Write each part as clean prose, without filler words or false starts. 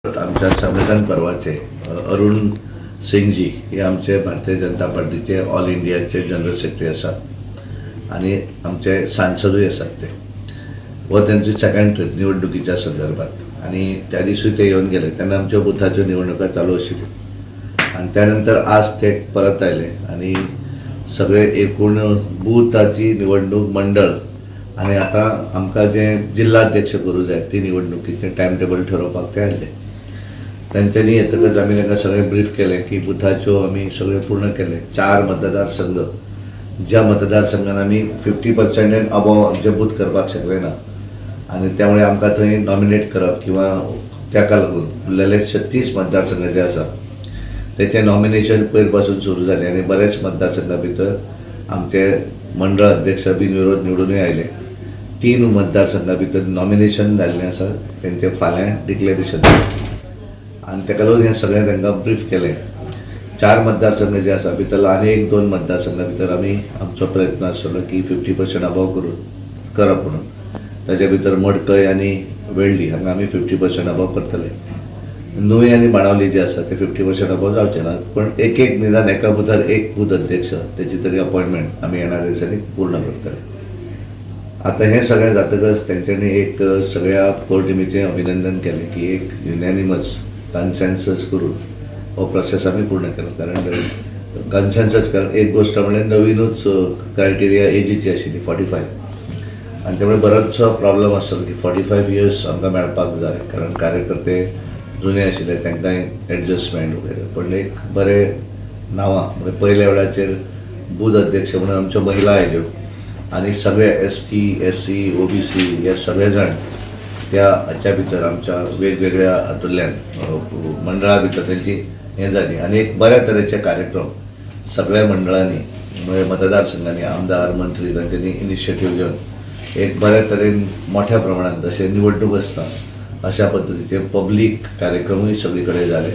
आमच्या संघटन पर्वाचे अरुण सिंगजी हे आमचे भारतीय जनता पार्टीचे ऑल इंडियाचे जनरल सेक्रेटरी आसात आनी आमचे सांसदूय आसात. ते हो तेंची सेकंड ट्रीप निवडणुकीच्या संदर्भात आनी त्या दिसूय ते येवन गेले तेन्ना आमच्यो बुथाच्यो निवडणुका चालू आशिल्ल्यो आनी त्यानंतर आज ते परत आयले आनी सगळे एकूण बुथाची निवडणूक मंडळ आनी आतां आमकां जे जिल्हाध्यक्ष करूं जाय ती निवडणुकीचें टायम टेबल ठरोवपाक ते आयले. तेंच्यांनी येतकच आमी तांकां सगळें ब्रीफ केलें की बुथाच्यो आमी सगळें पूर्ण केलें. चार मतदारसंघ, ज्या मतदारसंघान आमी 50% एंड अबोव आमचे बूथ करपाक शकले ना आनी त्यामुळे आमकां थंय नॉमिनेट करप किंवा ताका लागून उरलेले 36 मतदारसंघ जे आसा तेचें नॉमिनेशन पयर पासून सुरू जालें आनी बरेच मतदारसंघा भितर आमचे मंडळ अध्यक्ष बिनविरोध निवडूनय आयले. तीन मतदारसंघा भितर नॉमिनेशन जाल्लें आसा, तेंचें फाल्यां डिक्लेरेशन आनी ताका लागून हें सगळें तांकां ब्रीफ केलें. चार मतदारसंघ जे आसा भितरलो आनी एक दोन मतदारसंघा भितर आमी आमचो प्रयत्न आसतलो की 50% अबोव करून करप म्हणून. ताच्या भितर मडकय आनी वेळ्ळी हांगा आमी 50% अबोव करतले. नुवें आनी बाणावली जे आसा ते 50% अबोव जावचे ना, पण एक एक निदान एका बुथार एक बूथ अध्यक्ष तेची तरी अपॉयंटमेंट आमी येणाऱ्या दिसांनी पूर्ण करतले. आतां हें सगळें जातकच तेंच्यांनी एक सगळ्या कोर टिमीचें अभिनंदन केलें की एक युनॅनिमस कन्सेन्सस करून हो प्रोसेस आमी पूर्ण केलो. कारण कन्सेन्सस, कारण एक गोश्ट म्हणल्यार नवीनूच क्रायटेरिया एजीची आशिल्ली 45 आनी त्यामुळे बरोचसो प्रॉब्लम आसतलो की 45 इयर्स आमकां मेळपाक जाय, कारण कार्यकर्ते जुने आशिल्ले, तांकांय एडजस्टमेंट वगैरे. पण एक बरें नांवां म्हणजे पयल्या वेळाचेर बूथ अध्यक्ष म्हणून आमच्यो महिला आयल्यो आनी सगळे एसटी, एससी, ओबीसी हे सगळे जाण त्या हाच्या भितर आमच्या वेगवेगळ्या हातूंतल्यान मंडळा भितर तेंची हें जाली आनी एक बऱ्या तरेचे कार्यक्रम सगळ्या मंडळांनी, म्हणजे मतदारसंघांनी आमदार, मंत्री तांच्यांनी इनिशिएटीव घेवन एक बऱ्या तरेन मोठ्या प्रमाणात जशें निवडणूक आसता अशा पद्दतीचे पब्लीक कार्यक्रमूय सगळी कडेन जाले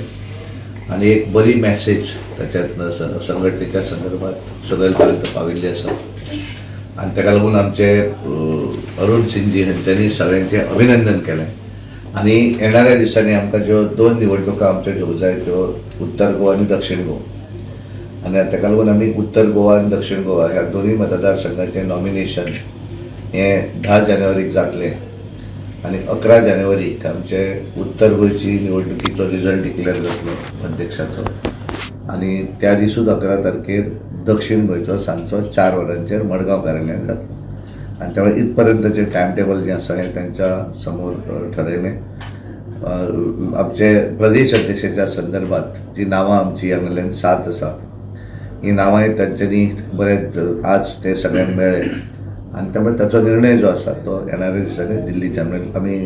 आनी एक बरी मॅसेज ताच्यात संघटनेच्या संदर्भात सगळे पर्यंत पाविल्ली आसा. आनी ताका लागून आमचे अरुण सिंगजी हांच्यांनी सगळ्यांचें अभिनंदन केलें आनी येणाऱ्या दिसांनी आमकां ज्यो दोन निवडणुका आमच्यो घेवंक जाय त्यो उत्तर गोवा आनी दक्षिण गोवा आनी ताका लागून आमी उत्तर गोवा आनी दक्षिण गोवा ह्या दोनूय मतदारसंघाचें नॉमिनेशन हें 10 जानेवारीक जातलें आनी 11 जानेवारीक आमचे उत्तर गोंयची निवडणुकीचो रिजल्ट डिक्लेअर जातलो अध्यक्षाचो आनी त्या दिसूच 11 तारखेर दक्षिण गोंयचो सांजचो 4 वरांचेर मडगांव कार्यालयांत जातलो. आनी त्यामुळे इतपर्यंतचें टायम टेबल जें आसा हें तांच्या समोर ठरयलें. आमचे प्रदेश अध्यक्षाच्या संदर्भात जी नांवां आमची हांगाल्यान सात आसा, ही नांवांय तांच्यांनी बरेंच आज ते सगळ्यांक मेळ्ळे आनी त्यामुळे ताचो निर्णय जो आसा तो येणाऱ्या दिसांनी दिल्लीच्यान, म्हणजे आमी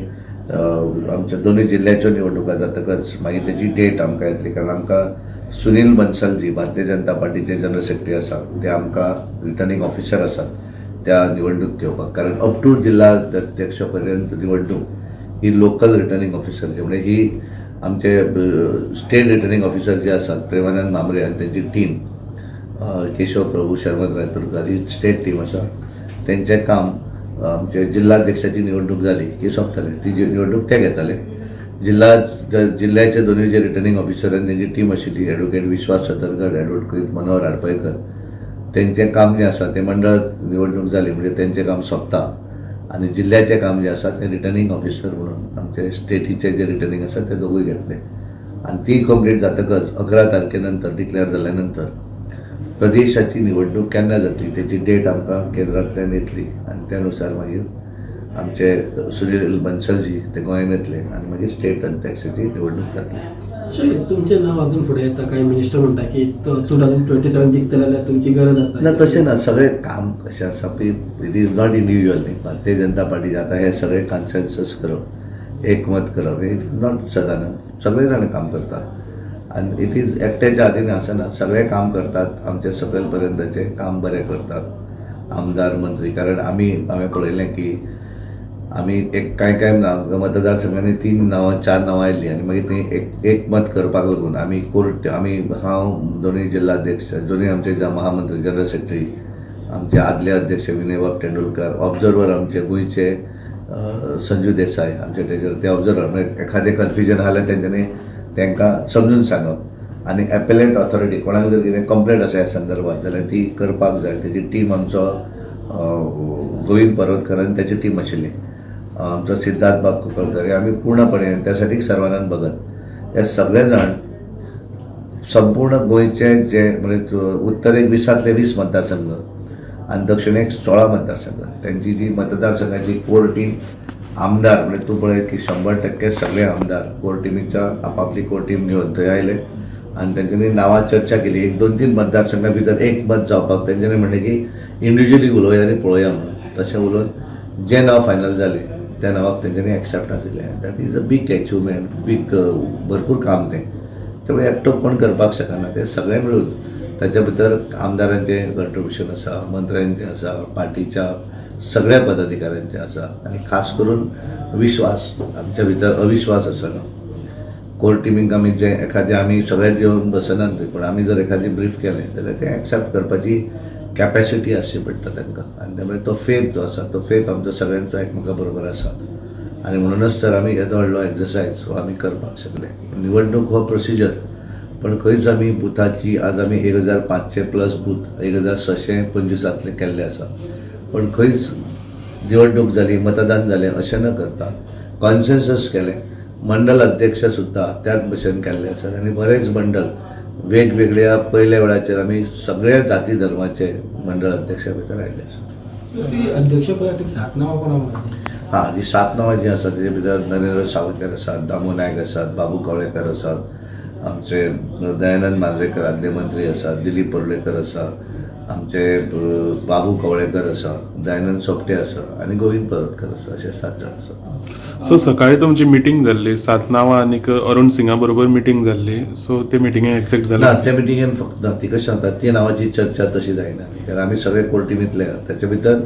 आमच्या दोनूय जिल्ल्याच्यो निवडणुका जातकच मागीर तेजी डेट आमकां येतली. कारण आमकां सुनील बन्सलजी भारतीय जनता पार्टीचे जनरल सेक्रेटरी आसा, ते आमकां रिटर्निंग ऑफिसर आसात त्या निवडणूक घेवपाक. कारण अप टू जिल्हा अध्यक्ष पर्यंत निवडणूक ही लोकल रिटर्निंग ऑफिसरची, म्हणजे ही आमचे स्टेट रिटर्निंग ऑफिसर जे आसात प्रेमानंद मामरे आनी तेंची टीम, केशव प्रभू, शर्मत रायतुरकार, ही स्टेट टीम आसा. तेंचें काम आमचे जिल्हाध्यक्षाची निवडणूक जाली की सोंपतलें, ती जी निवडणूक ते घेताले. जिल्ह्याचे दोनूय जे रिटर्निंग ऑफिसर आनी तेंची टीम आशिल्ली, एडवोकेट विश्वास सतरकर, एडवोकेट मनोहर आडपयकर, तेंचें काम जें आसा तें मंडळ निवडणूक जाली म्हणजे तेंचें काम सोंपता आनी जिल्ल्याचें काम जें आसा तें रिटर्निंग ऑफिसर म्हणून आमचे स्टेटीचे जे रिटर्निंग आसा ते दोगूय घेतले. आनी ती कंप्लीट जातकच 11 तारखे नंतर डिक्लेअर जाल्या नंतर प्रदेशाची निवडणूक केन्ना जातली तेची डेट आमकां केंद्रांतल्यान येतली आनी त्या नुसार मागीर आमचे सुनील बन्सलजी ते गोंयांत येतले आनी मागीर स्टेट अध्यक्षाची निवडणूक जातली. अशें तुमचें नाव अजून फुडें येता. कांय मिनिस्टर म्हणटा की 2027 जिखतले जाल्यार तुमची गरज आसा. ना, तशें ना. सगळें काम कशें आसा पळय, it is not individual न्ही. भारतीय जनता पार्टी आतां हे सगळे कन्सेन्सस करप, एकमत करप, it is not सदां. सगळे जाण काम करतात आनी it is एकट्याच्या हातीन आसना. सगळे काम करतात, आमचे सकयल पर्यंतचे काम बरें करतात आमदार, मंत्री. कारण आमी हांवें पळयलें की आमी एक कांय कांय नांव मतदारसंघांनी तीन नांवां, चार नांवां आयलीं आनी मागीर ती एक एकमत करपाक लागून आमी कोर्ट, आमी, हांव, दोनूय जिल्हाध्यक्ष, दोनूय आमचे महामंत्री, जनरल सेक्रेटरी, आमचे आदले अध्यक्ष विनयबाब तेंडुलकर, ऑब्जर्वर आमचे गोंयचे संजू देसाय आमचे ट्रेजर ते ऑब्जर्वर, म्हणजे एखादें कन्फ्युजन आसल्यार तेंच्यांनी तांकां समजून सांगप आनी एपेलेट ऑथॉरिटी कोणाक जर कितें कंप्लेंट आसा ह्या संदर्भात जाल्यार ती करपाक जाय. तेजी टीम आमचो गोविंद पर्वतकर आनी त्याची टीम आशिल्ली, आमचो सिद्धार्थ बाब कुंकळकर, हे आमी पूर्णपणे त्या साठी सर्वानंद भगत हे सगळे जाण संपूर्ण गोंयचे जे म्हणजे उत्तरेक 20तले 20 मतदारसंघ आनी दक्षिणेक 16 मतदारसंघ, त्यांची जी मतदारसंघाची कोर टीम आमदार, म्हणजे तूं पळय की 100% सगळे आमदार कोर टिमीच्या आपापली कोर टीम घेवन थंय आयले आनी तेंच्यांनी नांवां चर्चा केली. 1 2 3 मतदारसंघा भितर एक मत जावपाक तेंच्यांनी म्हणलें की इंडिविज्युअली उलोवया आनी पळोवया म्हणून. तशें उलोवन जें नांव फायनल जालें त्या नांवाक तेंच्यांनी एक्सेप्टन्स दिलें. That is a big achievement, big भरपूर काम तें. त्यामुळे एकटो कोण करपाक शकना, ते सगळे मेळून ताच्या भितर आमदारांचें कंट्रिब्युशन आसा, मंत्र्यांचें आसा, पार्टीच्या सगळ्या पदाधिकाऱ्यांचें आसा आनी खास करून विश्वास, आमच्या भितर अविश्वास आसना. कोर टिमीक आमी जे एखादें आमी सगळे येवन बसनात न्हय, पूण आमी जर एखादें ब्रीफ केलें जाल्यार तें एक्सेप्ट करपाची कॅपेसिटी आसची पडटा तांकां आनी त्यामुळे तो फेथ जो आसा तो फेथ आमचो सगळ्यांचो एकमेका बरोबर आसा आनी म्हणूनच तर आमी येदो व्हडलो एक्सरसायज हो आमी करपाक शकले. निवडणूक हो प्रोसिजर, पण खंयच आमी बुथाची आज आमी 1500 प्लस बूथ 1625 केल्ले आसा, पण खंयच निवडणूक जाली मतदान जालें अशें न करता कॉन्सेन्सस केलें. मंडल अध्यक्ष सुद्दां त्याच भशेन केल्ले आसात आनी बरेच मंडल वेगवेगळ्या पयल्या वेळाचेर आमी सगळ्या जाती धर्माचे मंडळ अध्यक्षा भितर आयिल्ले आसा. अध्यक्षपदाक 7 नांवां कोणाक? हां, जी 7 नांवां जी आसात तेजे भितर नरेंद्र सावयकर आसात, दामू नायक आसात, बाबू कवळेकर आसात, आमचे दयानंद मांद्रेकर आदले मंत्री आसात, दिलीप परुळेकर आसा, आमचे बाबू कवळेकर आसा, दयानंद सोपटे आसा आनी गोविंद पर्वतकर आसा, अशे 7 जाण आसात. सो सकाळी तुमची मिटींग जाल्ली 7 नांवां आनीक अरुण सिंगा बरोबर मिटींग जाल्ली, सो ते मिटिंगे एक्झॅक्ट ना, जालें? त्या मिटिंगेन फक्त ना, ती कशें सांगता ती नांवाची चर्चा तशी जायना, कारण आमी सगळे कोर टिमींतले, ताच्या भितर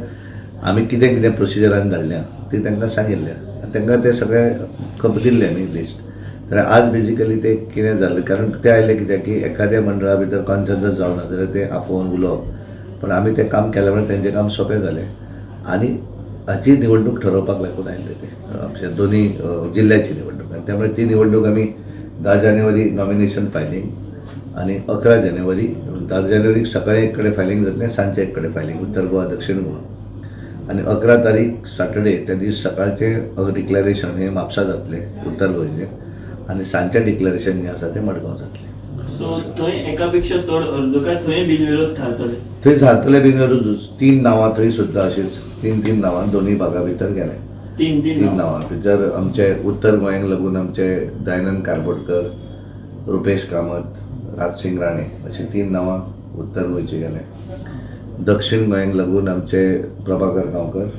आमी कितें कितें प्रोसिजरान धाडल्या ती तांकां सांगिल्ल्या आनी तांकां ते सगळे खबर दिल्लें न्ही लिस्ट. जाल्यार आज बेजिकली ते कितें जालें, कारण ते आयले कित्याक की एखाद्या मंडळा भितर कॉन्सेन्सस जावना जाल्यार ते आफोवन उलोवप, पण आमी तें काम केल्या म्हणून तेंचें काम सोंपें जालें आनी हाची निवडणूक ठरोवपाक लागून आयिल्ले ते आमच्या दोनूय जिल्ल्याची निवडणूक. आनी त्यामुळे ती निवडणूक आमी 10 जानेवारी नॉमिनेशन फायलींग आनी 11 जानेवारी, 10 जानेवारीक सकाळी एक कडेन फायलींग जातलें, सांजचे एक कडेन फायलींग, उत्तर गोवा दक्षिण गोवा. आनी 11 तारीख सॅटर्डे त्या दीस सकाळचें डिक्लेरेशन हें म्हापसा जातलें उत्तर गोंयचें आनी सांजचें डिक्लेरेशन जें आसा तें मडगांव जातलें. सो थंय एका पेक्षा चड अर्ज काय थंय बिनविरोध थारतले? थंय जातले बिनविरोध, 3 नांवां थंय सुद्दां अशीच 3-3 नांवां दोनूय भागा भितर गेले. 3 3 नांवां भितर आमचे उत्तर गोंयांक लागून आमचे दयानंद कारबोटकर, रुपेश कामत, राजसिंग राणे अशी 3 नांवां उत्तर गोंयची गेले. दक्षिण गोंयांक लागून आमचे प्रभाकर गांवकर,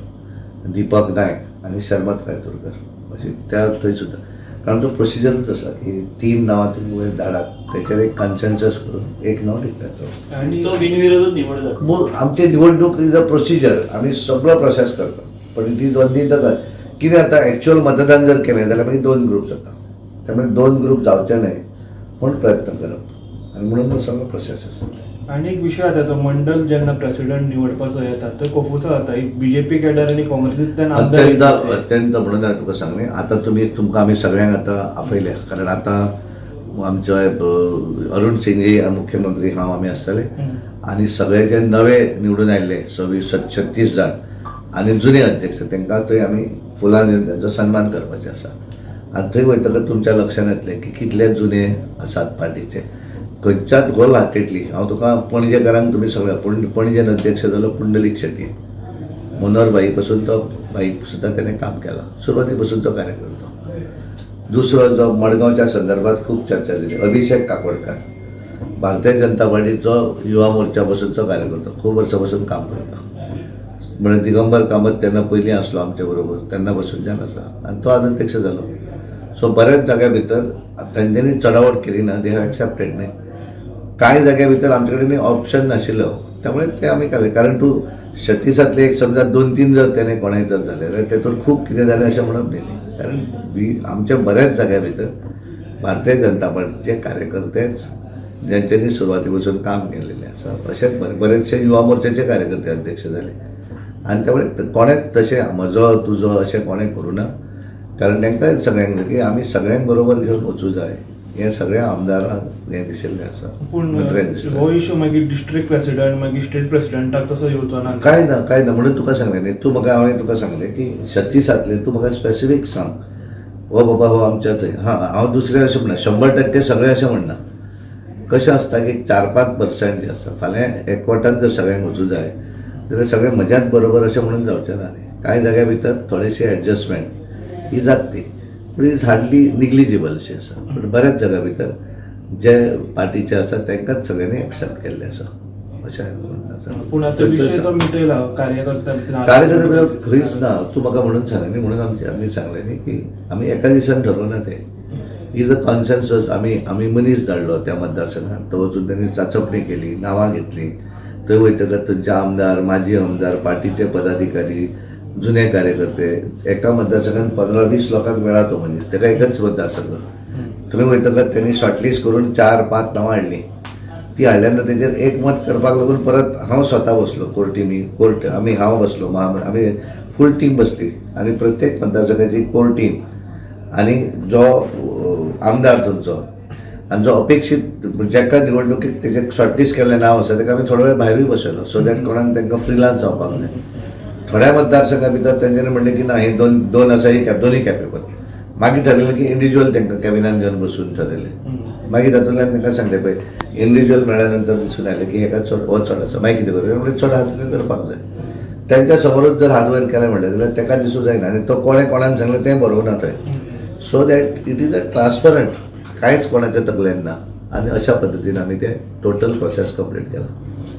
दीपक नायक आनी शर्मत रायतुरकर अशी त्या थंय सुद्दां. कारण तो प्रोसिजरूच आसा की 3 नांवां तुमी वयर धाडात, तेचेर एक कन्सेन्सस करून एक नांव डिक्लेर करप आनी तो बिनविरोधच निवड जाता. आमची निवडणूक is a procedure, आमी सगळो प्रोसेस करता, पण it is only the कितें जाता एक्च्युअल मतदान जर केलें जाल्यार मागीर 2 ग्रूप जाता, त्यामुळे 2 ग्रूप जावचे न्हय म्हूण प्रयत्न करप आनी म्हणून सगळो प्रोसेस आसा. आनी एक विशय जाता तो मंडल जेन्ना प्रेसिडेंट निवडपाचो येता तो कोफुचो जाता, बीजेपी कॅडर आनी काँग्रेसींतल्यान आमदार अत्यंत येतात ते. अत्यंत म्हणून हांवें तुका सांगलें आतां तुमी तुमकां आमी सगळ्यांक आतां आपयल्या, कारण आतां आमचे अरुण सिंग मुख्यमंत्री हांव आमी आसतले आनी सगळे जे नवे निवडून आयिल्ले 26 36 जाण आनी जुने अध्यक्ष तांकां थंय आमी फुलां दिवन तांचो सन्मान करपाचें आसा. आनी थंय वयतकच तुमच्या लक्षांत येतलें की कितले जुने आसात पार्टीचे, खंयच्याच होल हार्टेडली. हांव तुका पणजेकारांक तुमी सगळ्या पणजेन अध्यक्ष जालो पुंडलीक शेट्टी, मनोहर भाई पासून तो भाई सुद्दां तेणें काम केलां, सुरवाती पासून तो कार्यकर्तो. दुसरो जो मडगांवच्या संदर्भात खूब चर्चा जाली, अभिषेक काकोडकर, भारतीय जनता पार्टीचो युवा मोर्चा पासूनचो कार्यकर्तो, खूब वर्सां पासून काम करता. म्हणजे दिगंबर कामत तेन्ना पयलीं आसलो आमचे बरोबर, तेन्ना पासूनच्यान आसा आनी तो आज अध्यक्ष जालो. सो बऱ्याच जाग्या भितर तेंच्यांनी चडावट केली ना, they have accepted न्ही. कांय जाग्या भितर आमचे कडेन ऑप्शन नाशिल्लो, त्यामुळे ते आमी केलें. कारण तूं 36 एक समजा 2-3 जर तेणें कोणें जर जालें जाल्यार तेतून खूब कितें जालें अशें म्हणप न्ही, कारण आमच्या बऱ्याच जाग्या भितर भारतीय जनता पार्टीचे कार्यकर्तेच ज्यांच्यांनी सुरवाती पासून काम केलेलें आसा, अशेंच बरेचशे युवा मोर्चाचे कार्यकर्ते अध्यक्ष जाले. आनी त्यामुळे कोणेच तशें म्हजो तुजो अशें कोणें करूं ना, कारण तांकां सगळ्यांक की आमी सगळ्यांक बरोबर घेवन वचूं जाय हें सगळ्या आमदारांक हें दिशिल्लें आसा, पूण मंत्र्यांक दिशिल्लें. हो इशू मागीर डिस्ट्रिक्ट प्रेसिडेंट मागीर स्टेट प्रेसिडेंटाक तसो येवचो ना. काय ना, काय ना, म्हणून तुका सांगलें न्ही, तूं म्हाका, हांवें तुका सांगलें की 36 तूं म्हाका स्पेसिफीक सांग, हो बाबा हो आमच्या थंय. हां, हांव दुसरें अशें म्हणना, 100% सगळें अशें म्हणना. कशें आसता की 4-5% जे आसा, फाल्यां एकवटान जर सगळ्यांक वचूं जाय जाल्यार सगळें म्हज्याच बरोबर अशें म्हणून जावचें ना न्ही. कांय जाग्या भितर थोडेशे एडजस्टमेंट ही जाता ती, पूण is hardly negligible अशी आसा. पूण बऱ्याच जाग्या भितर जे पार्टीचे आसा तांकांच सगळ्यांनी एक्सेप्ट केल्लें आसा अशें म्हणणें आसा. पूण आतां विशय तो मिटयला कार्यकर्त्या कार्यकर्ते बरोबर खंयच ना. तूं म्हाका म्हणून सांगलें न्ही, म्हणून आमी सांगलें न्ही की आमी एका दिसान ठरोवना तें, is a consensus. आमी आमी मनीस धाडलो त्या मतदारसंघात, तो वचून त्यांनी चाचपणी केली, नांवां घेतली, थंय वयतकच थंयचे आमदार, माजी आमदार, पार्टीचे पदाधिकारी, जुने कार्यकर्ते, एका मतदारसंघात 15-20 लोकांक मेळ्ळा तो मनीस, ताका एकच मतदारसंघ. थंय वयतकच त्यांनी शॉर्टलिस्ट करून 4-5 नांवां हाडलीं. ती हाडल्या नंतर तेजेर एकमत करपाक लागून परत हांव स्वता बसलो कोर टिमी, कोर आमी, हांव बसलो, आमी फूल टीम बसली आनी प्रत्येक मतदारसंघाची कोर टीम आनी जो आमदार थंयचो आनी जो अपेक्षीत जाका निवडणुकीक तेजें शॉर्टलिस्ट केल्लें नांव आसा ताका आमी थोडो वेळ भायरूय बसयलो, सो that कोणाक तांकां फ्रिलांस जावपाक जाय. थोड्या मतदारसंघा भितर तेंच्यांनी म्हणलें की ना, हे दोन दोन आसा, ही दोनूय कॅपेबल. मागीर ठरयलें की इंडिविज्युअल तांकां कॅबिनान घेवन बसून ठरयलें. मागीर तातूंतल्यान तांकां सांगलें पळय, इंडिविज्युअल मेळ्ळ्या नंतर दिसून आयलें की हेका चड हो चड आसा, मागीर कितें करूं म्हणलें, चड आहा ताका करपाक जाय. तेंच्या समोरूच जर हात वयर केले म्हणलें जाल्यार ताका दिसूं जायना आनी तो कोणें कोणाक सांगलें तें बरोवना थंय. So that it is a transparent, कांयच कोणाच्या तकलेन ना आनी अशा पद्दतीन आमी तें टोटल प्रोसेस कंप्लीट केला.